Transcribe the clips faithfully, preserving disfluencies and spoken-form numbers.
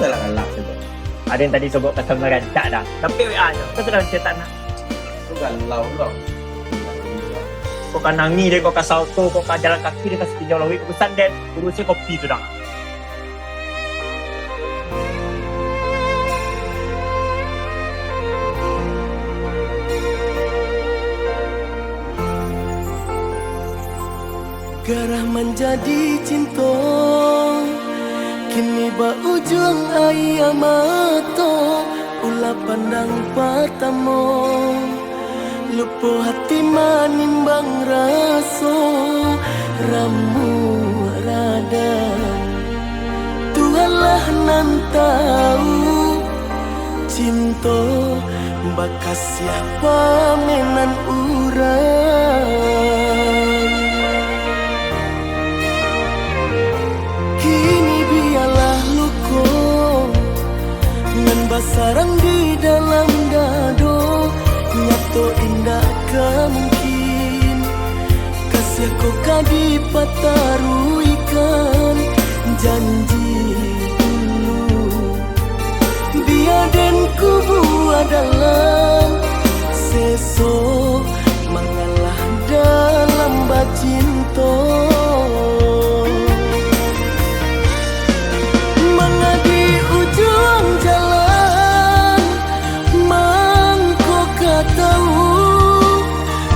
Galak-galak sajo. Ado nan tadi sobok kato marancak dah. Tapi W A nyo, kau sudah cetak nak. Tu galau lo. Kau ka nangih deh, kau ka saoto, kau ka jalan kaki deh, ka satinjau lauik, urusan den, urusan kopi tu dah. Garah manjadi cinto, kini baujuang aia mato. Ulah pandang patamo, lupo hati manimbang raso, ramuak radang. Tuhanlah nan tau, cinto bakasiah pamenan urang. Kini bialah luko nan basarang di dalam dado, nyato indak ka mungkin. Kasiah ko ka dipataruihkan janji dulu. Bia den kubua dalam seso, mangalah dalam bacinto. Manga di ujuang jalan, mangko ka tau,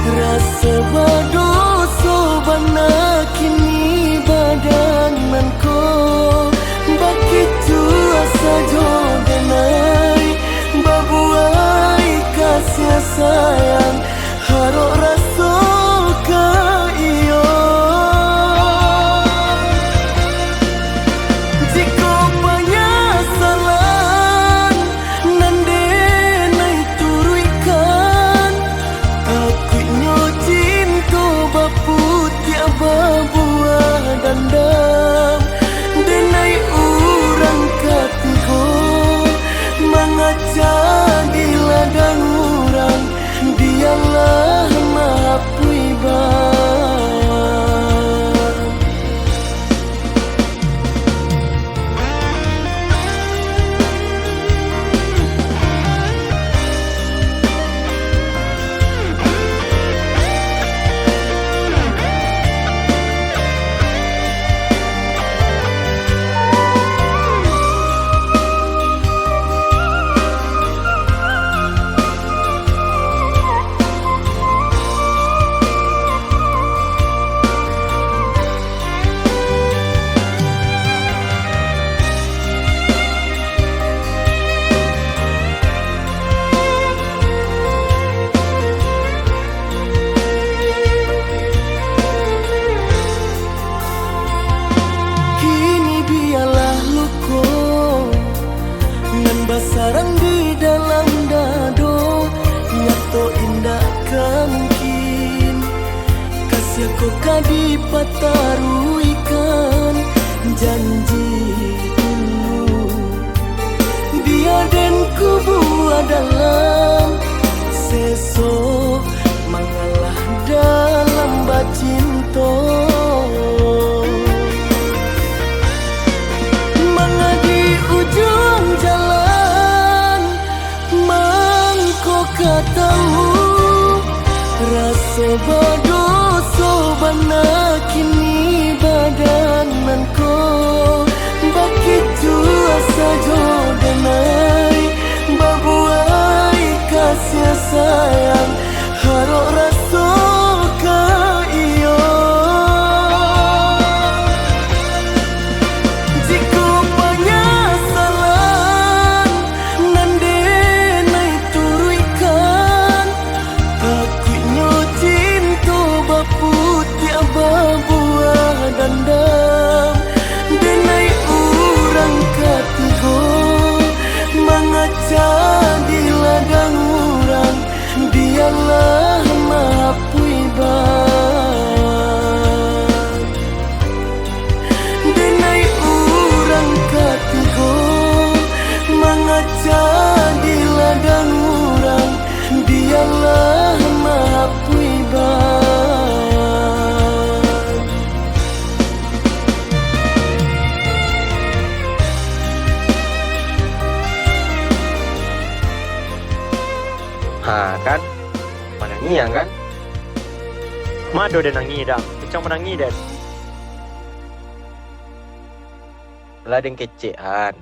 raso badoso bana kini badan nan ko. Bakitu sajo denai, babuai kasiah sayang, harok raso ka iyo. Jikok panyasalan nan denai turuikkan, takuiknyo cinto baputiak babuah dandam. Denai urang katigo mangaca di ladang urang, bialah mahapuih ba. Kini bialah luko nan basarang di dalam dado, nyato indak ka mungkin. Kasiah ko ka dipataruihkan janji dulu. Bia den kubua dalam seso, mangalah dalam bacinto. Manga di ujuang jalan, mangko ka tau, raso badoso bana kini badan nan ko. Bakitu sajo denai, babuai kasiah sayang, harok raso ka iyo. Jikok panyasalan nan denai turuikkan, takuiknyo cinto baputiak babuah dandam. Denai urang katigo mangaca di ladang urang, bialah mahapuih ba. Denai urang katigo mangaca di ladang urang, bialah mahapuih ba. Ha, kan? Manangih ang, kan? Ma ado den nangih, Dang. Pincang manangih den. Lah den kecek, an.